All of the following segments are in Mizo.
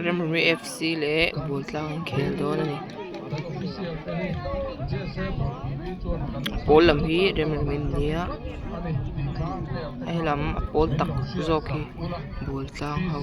Remremi FC leh Bualtlang an khel dawn a ni pawl lam hi Remremi an ni a hei lam a pawl tak zawk hi Bualtlang ho.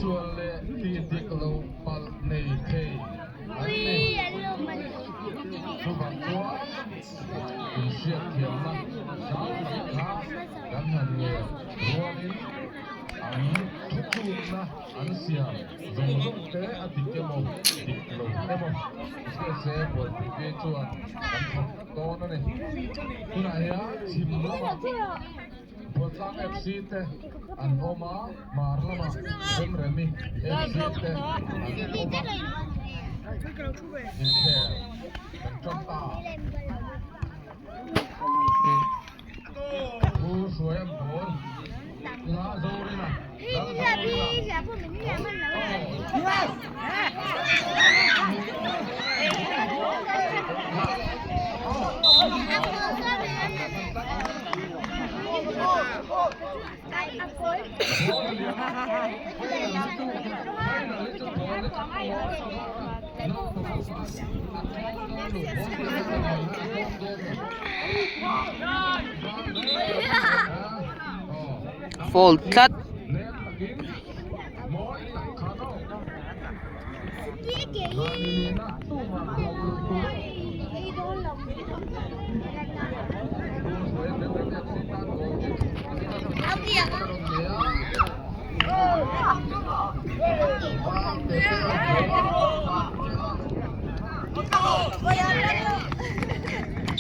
Foul tlat.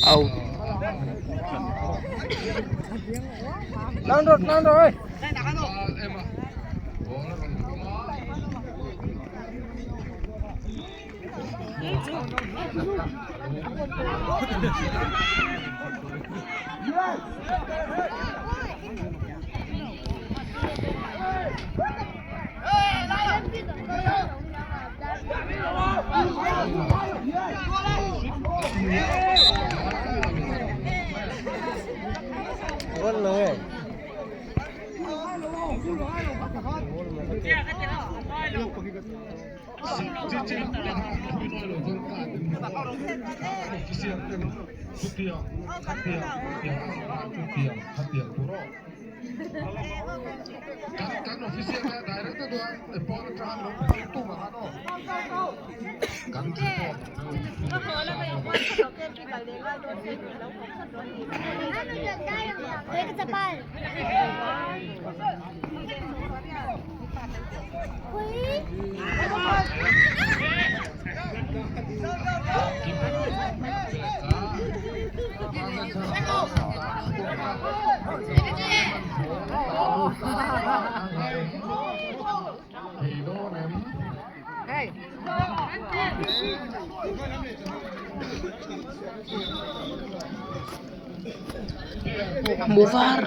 Out. Hmu var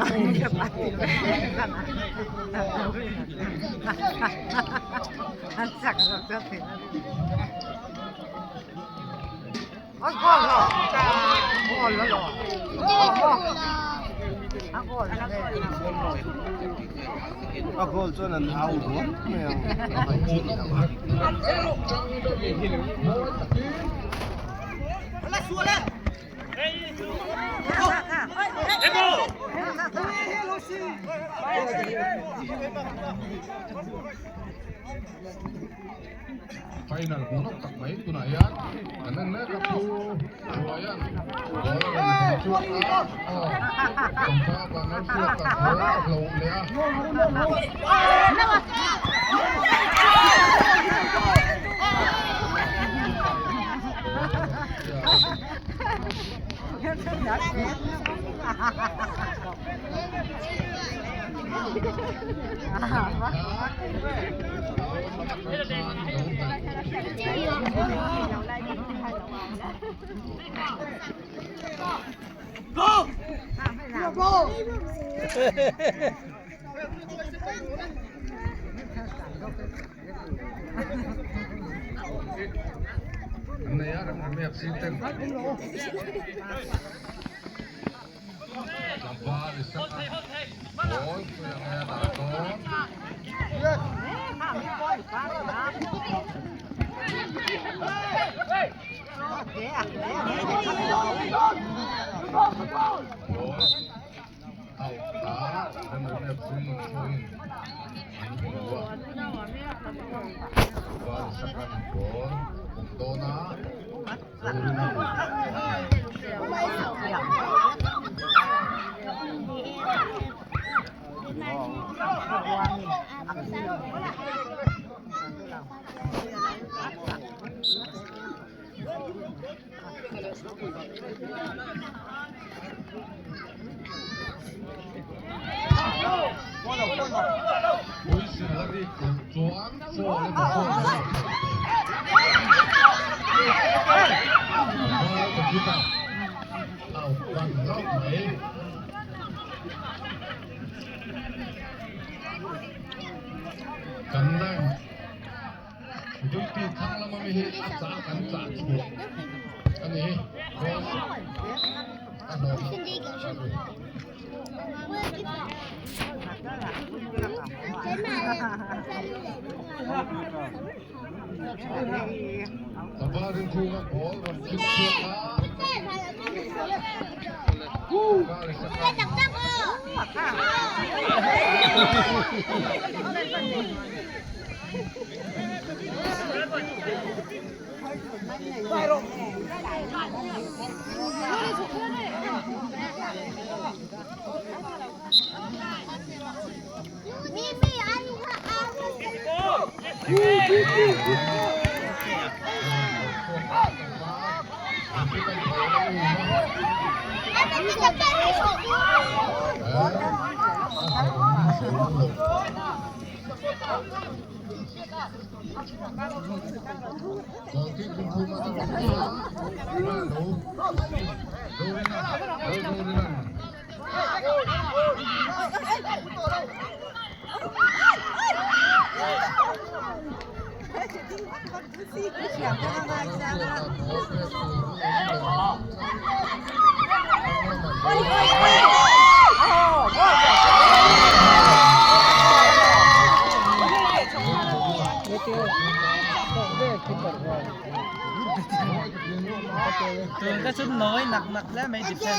Tường cái súng mới nặc nặc lá mấy dịp xem.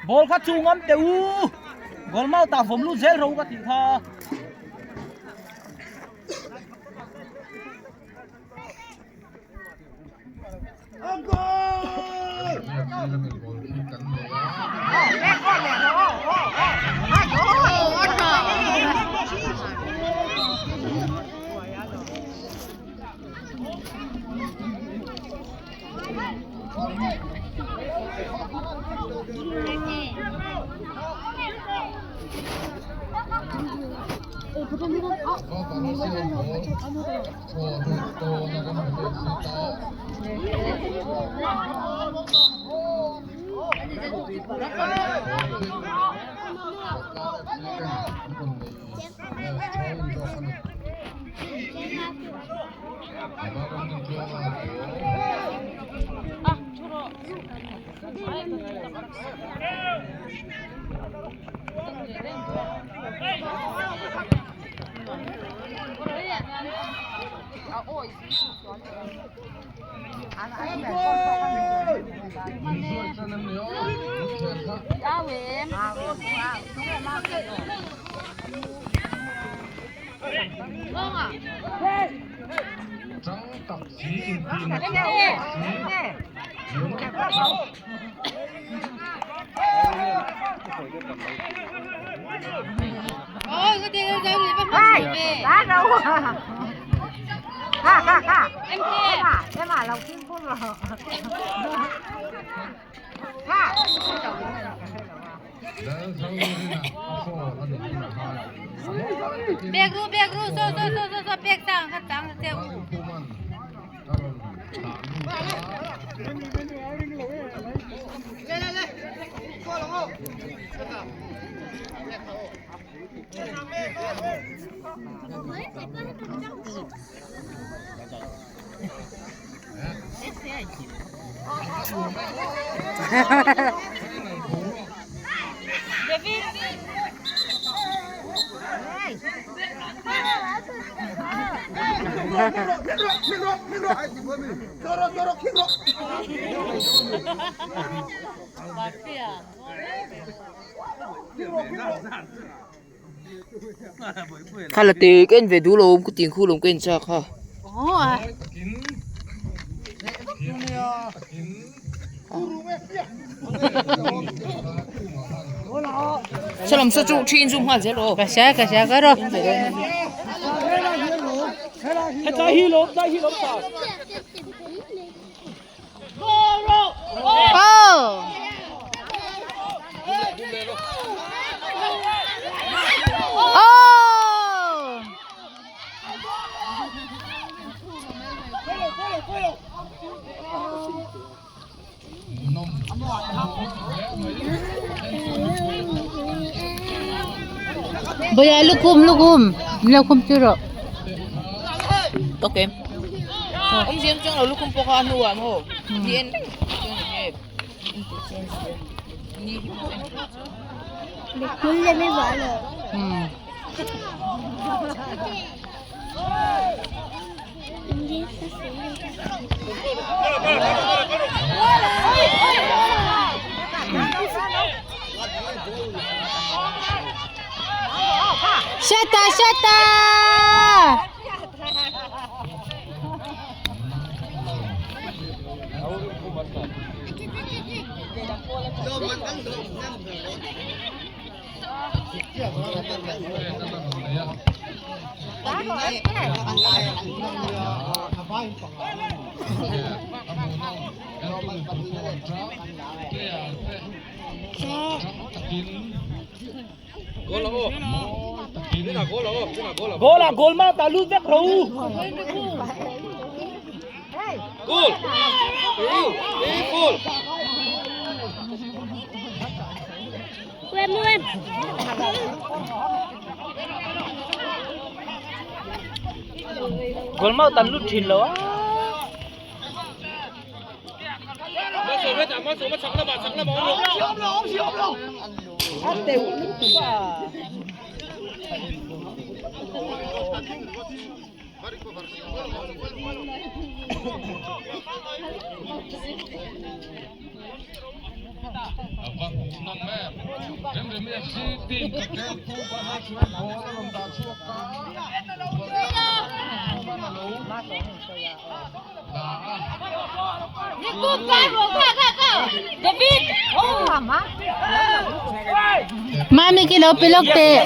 Ball kha chu ngam teh u goal mau tah vawm lut zel ro ka tih kha. Kha la te ka en ve duh lo ka tih khu lo ka en chak kha. Salam sa chu thin chu nghal zel aw. Ka hria ka hria ka rawh. Hetlai hi lawm tlai hi lawm ta. Bawia lukhum lukhum min lo khum tir rawh. Ok. Awm zia chuang lo lukhum pawh kha a hnuah maw ni en reng chuan eng nge en tur chuan sia ni hi pawh en tur chuan. Shata shata. Goal ah goal ma ta lut vek ro. Goal ma tan lut thin lo a. Mami khi lo pe lawk teh.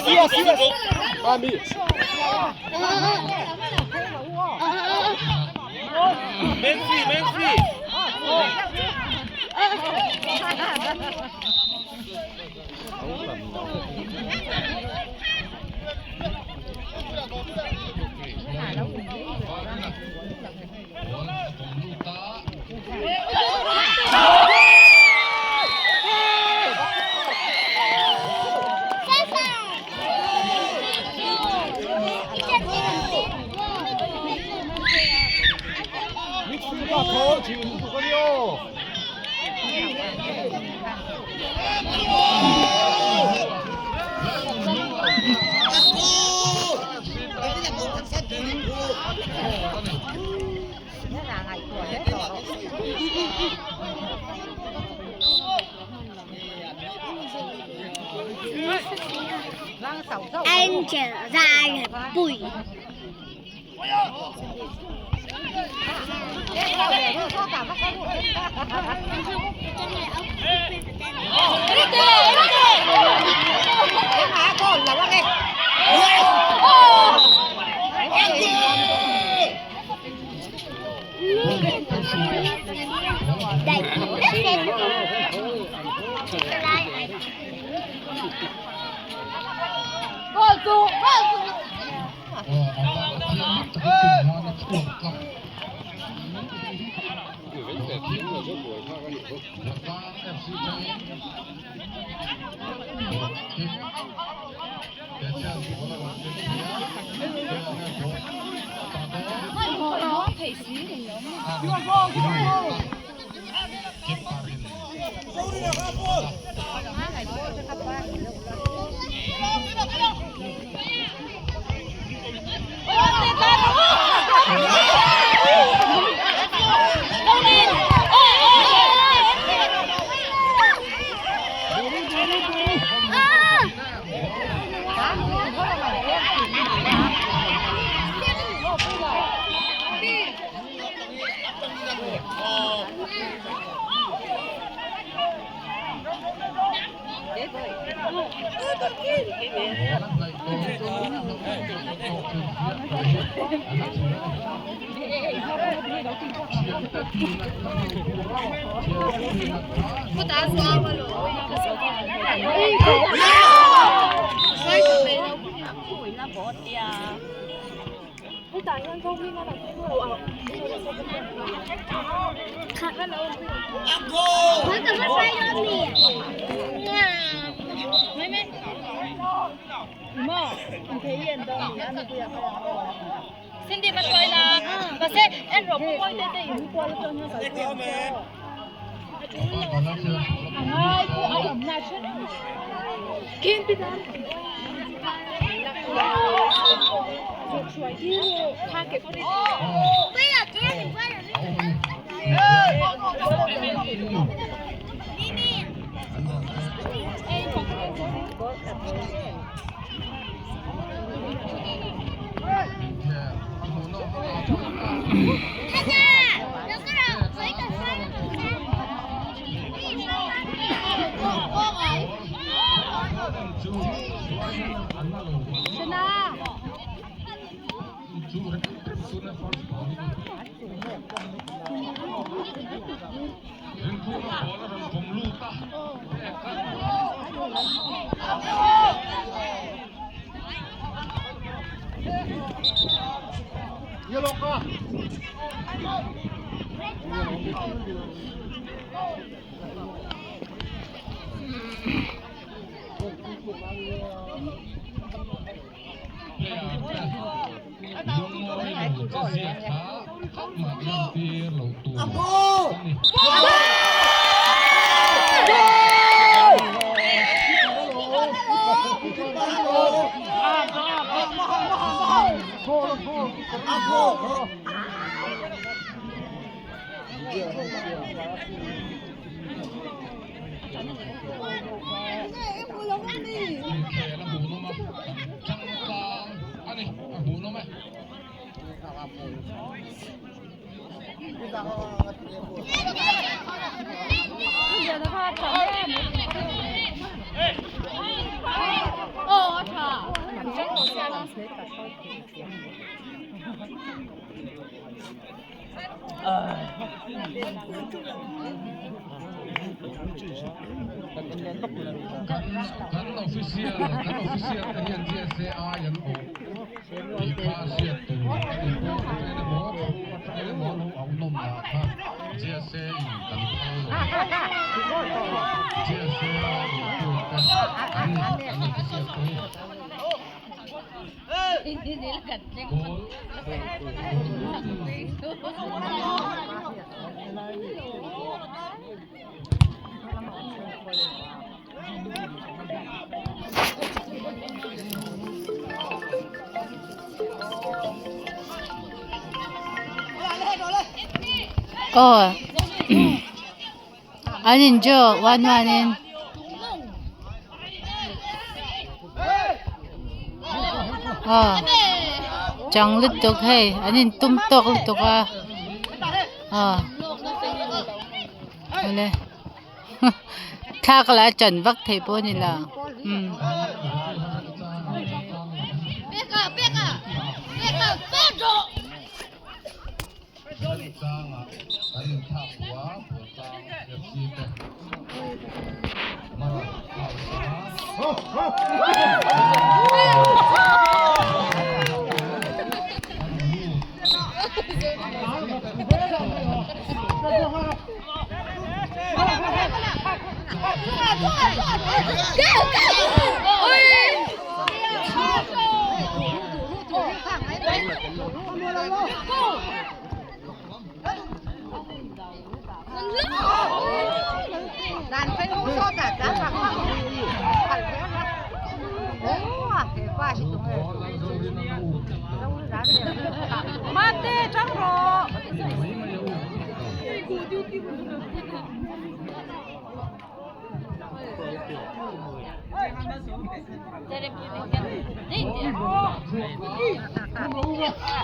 Angel Zaipui. Aw an in draw 1 1 in. Aw chang lutuk hei an in tum tawk lutuk a aw awle thla ka la chan vak theih pawh a ni lo umm.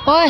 Ôi.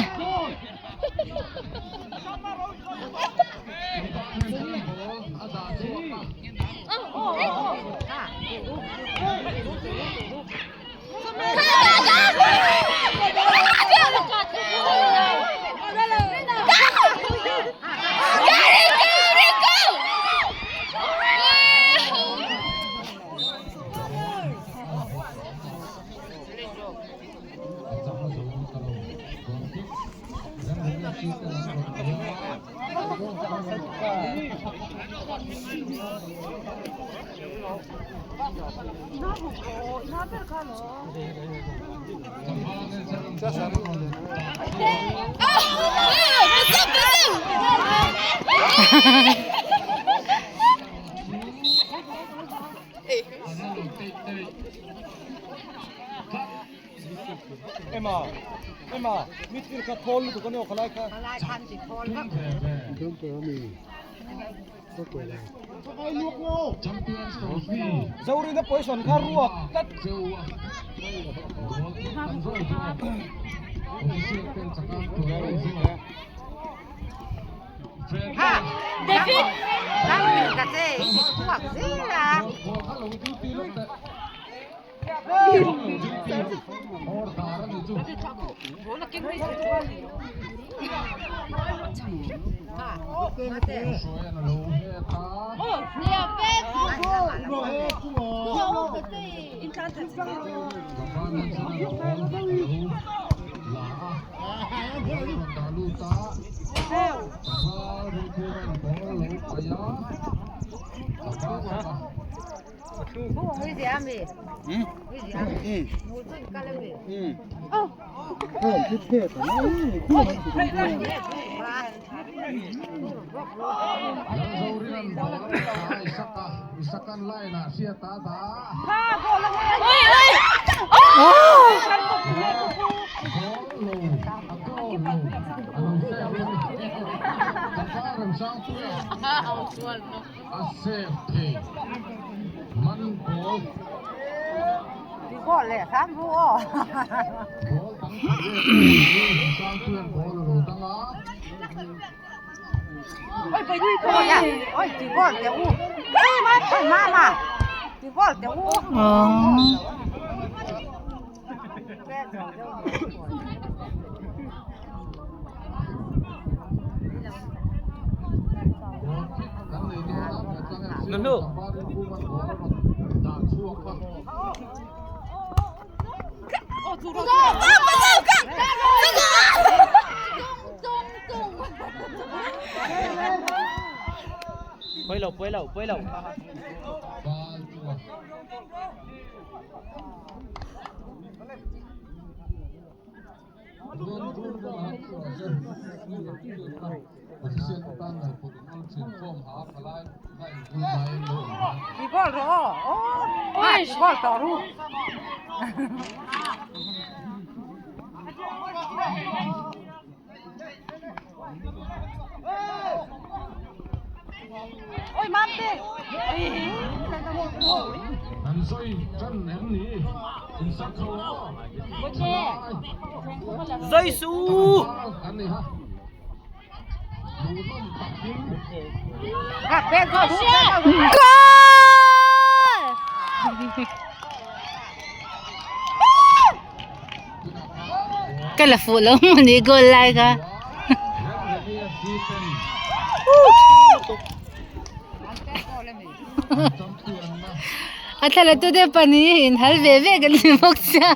Emma Emma midfield kha thawl lutuk a ni aw khalai kha. Zorina position kha ruak tlat. Ờ. Pawi lo pawi lo pawi lo. Zai su Goal! Ka la fuh lo maw ni goal lai kha. A thla tu te pahnih in hal ve ve kan ni bawk sia.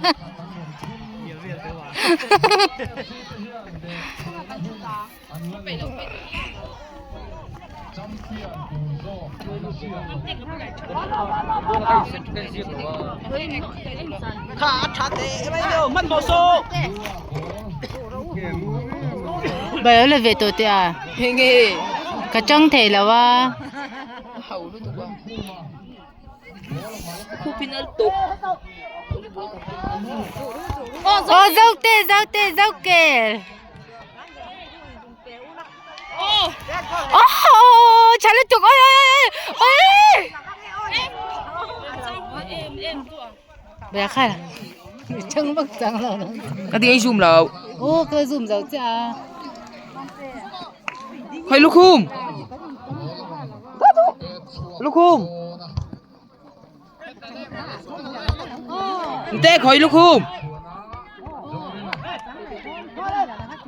Bai lo ve tawh teh a ka chang thei lo a. Aw zote zote zokel. Oh, chả liên tục ôi ôi ôi Bây giờ khai là chân bất chẳng là Cái tiếng zoom lâu. Ô, cái zoom dầu chứ à. Khơi lúc khum. Lúc khum. Tê khơi lúc khum.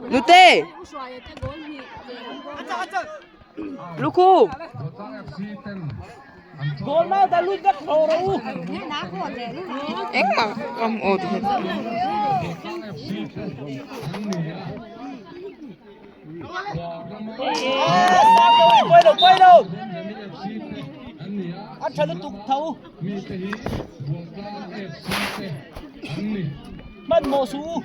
Lu tê. Lúc khum. Goal mau ta lut vek tho ro u. Em mà không ô thì Quay đầu quay đầu. Ăn chơi nó tục thấu. Man mò su.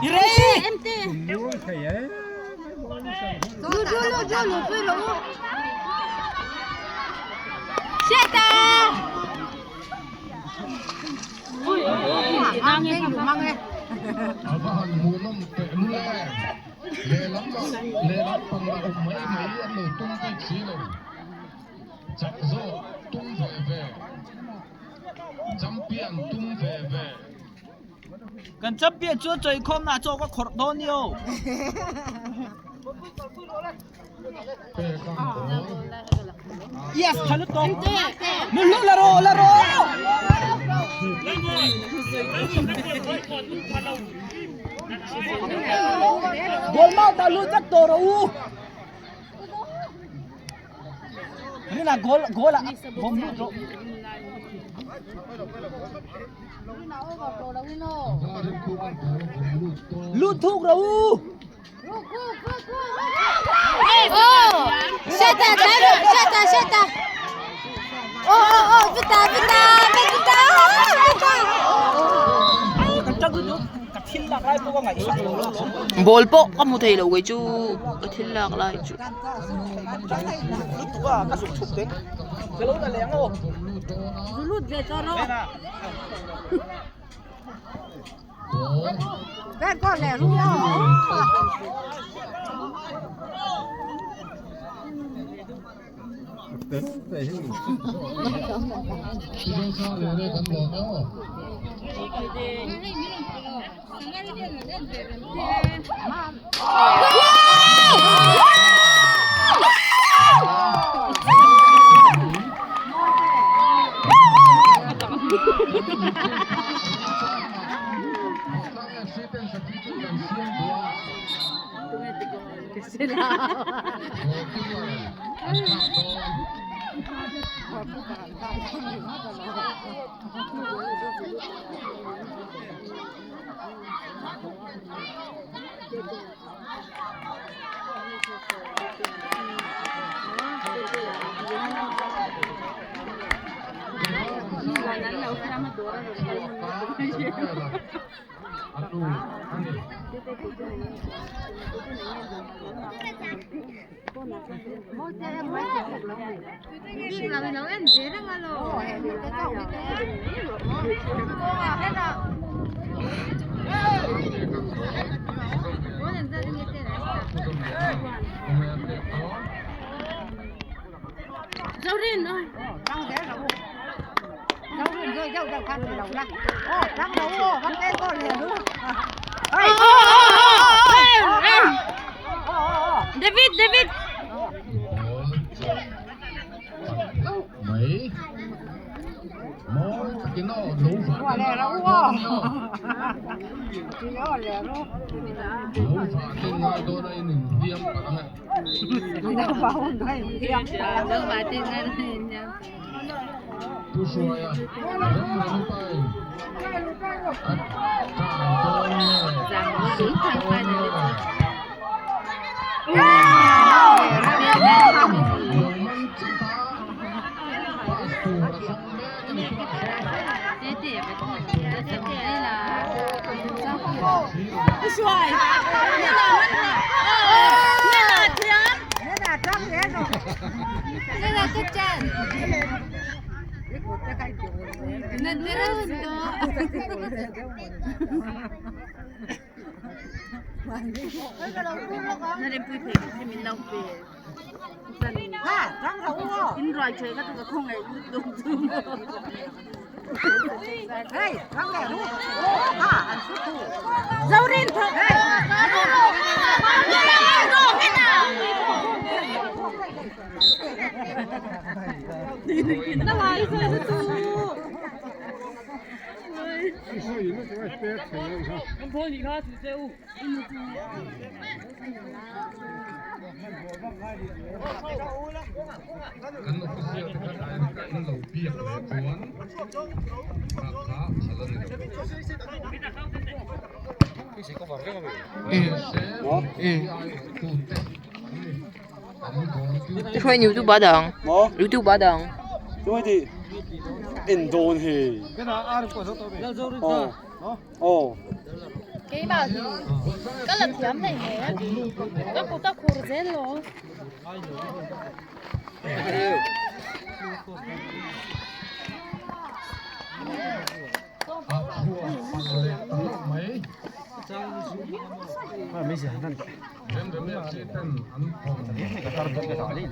Đi rê. Cần chấp biết chúa trời không là cho có khổ đôn nhiều. Yes, thằng nó to. Nó lú là rô là rô. Goal mau ta lú chắc tổ rồi u. Đây là goal goal là bom lút rồi. Lút thuốc rồi u. Ô, shut up, shut up, shut up. Ô ô ô, vita vita vita vita. Kan chắc cứ cả thiên lạc lai có ngày sắc rồi. Ball po kamu thấy lâu cái chú cái thiên lạc lại chú. Lút thuốc à, các sụp sụp đấy. Cái lỗ là lén rồi. Lút về cho nó. a lut a ni. David David Mai mawi takin aw lo vah te ngai dawn a nia lo vah te ngai dawn a in inhliam palh ang e. Pu Hruaia rem rem pain a tlan dawn nge a sut dawn nge? Lo man chat a, pass tur a zawng mek a ni tunah sawn. Pass tur a zawng Kan official te kha direct a in lo biak leh chuan kha kha phal a ni lo. Hruai YouTube a dang. YouTube a dang. Chuai di en dawn hi. Aw. Keimah hi ka la thiam nei he. Ka kut a khur zel lo. A chhuah palh leh ta hlauh mai. Remremfc ten an phawrh An in man a ni.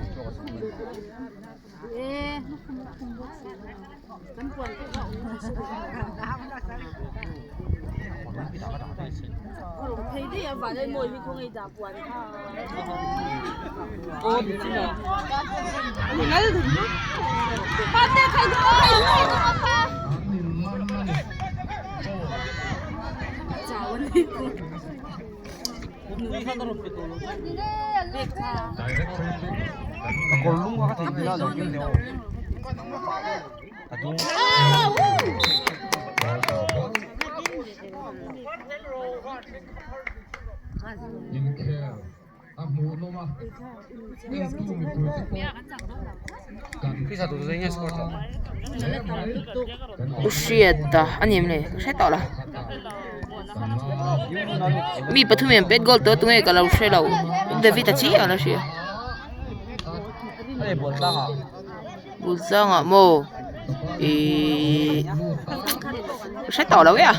Direct free kick kan Inkhel a hmuh nawm a, entu mipui te pawh kan hle mai. Kan U hriat a a ni em le ka hre tawh lo mi pathum hian pet goal tawh tunge ka lo hre lo David a chiah a la hria bul tlangah maw ihh ka hre tawh lo e a.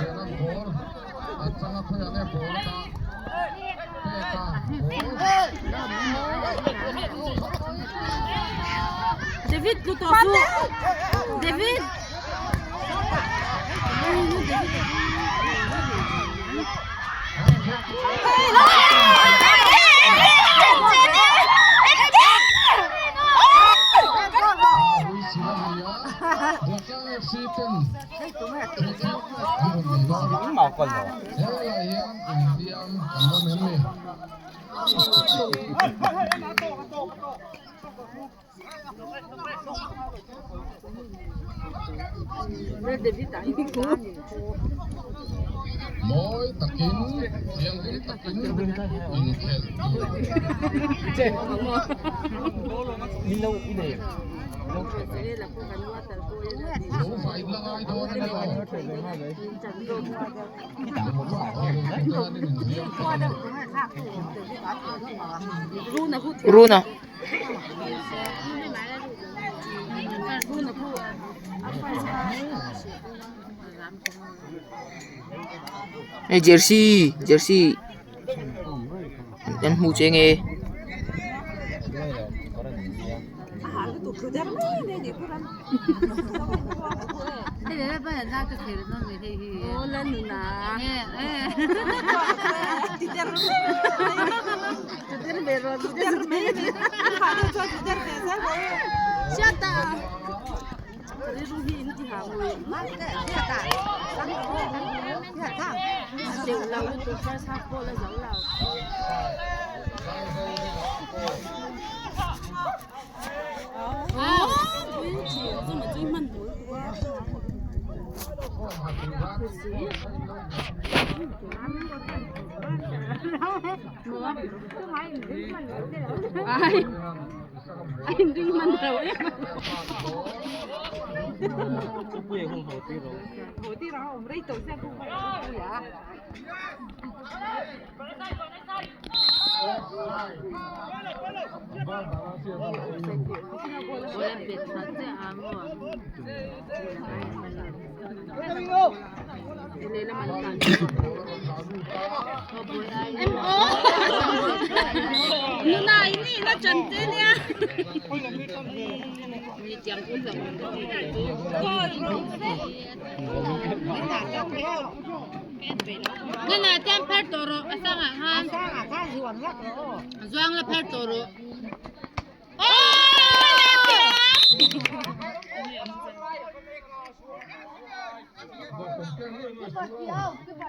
David tlu tawh suh David Mawi takin, thianghlim takin inkhelh tur. Lo vai la ngai dawn a ni aw. Lo vak thei lo te tanin inhliam thei a ni. Runa. Hei jersey jersey kan hmu che nge.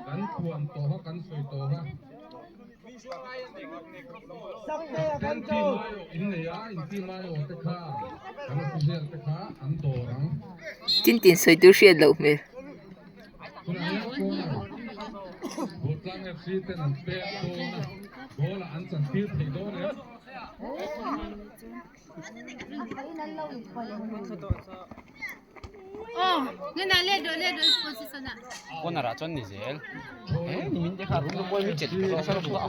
Kan thuam tawh a, kan sawi tawh a. Kan team aiawh in nei a, in team aiawh te kha, kan official te kha an dawr ang. Tin tin sawi tur hriat loh hmel. Tunah hian corner Bawltlang FC ten an pek dawn a, ball ah an chantir thei dawn em? Corner ah chuan ni zel he ni min te kha room mawi mi chet ka sa ru a.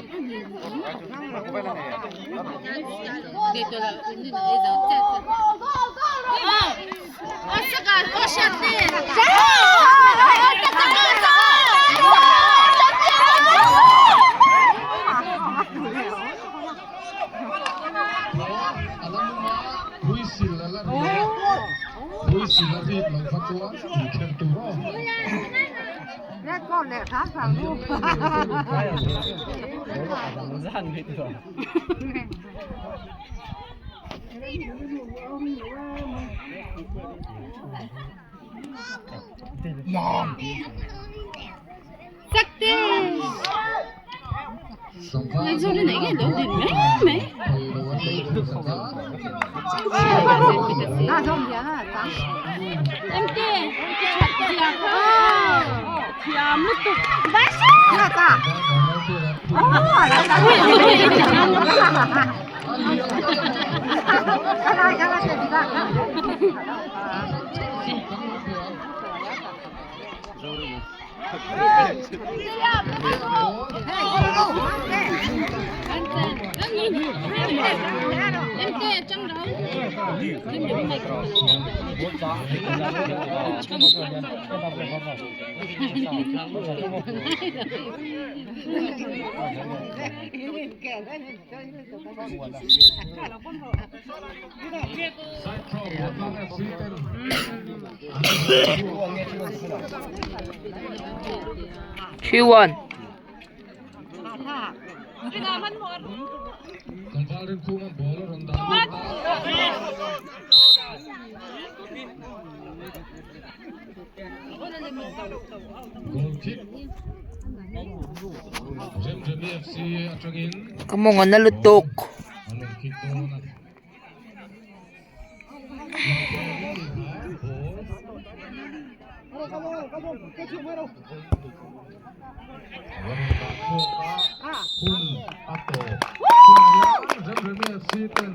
3-1. Ka mawng a na lutuk. Rawn dah chhuak a, hun a tawp. Tunah hian Remremi FC ten.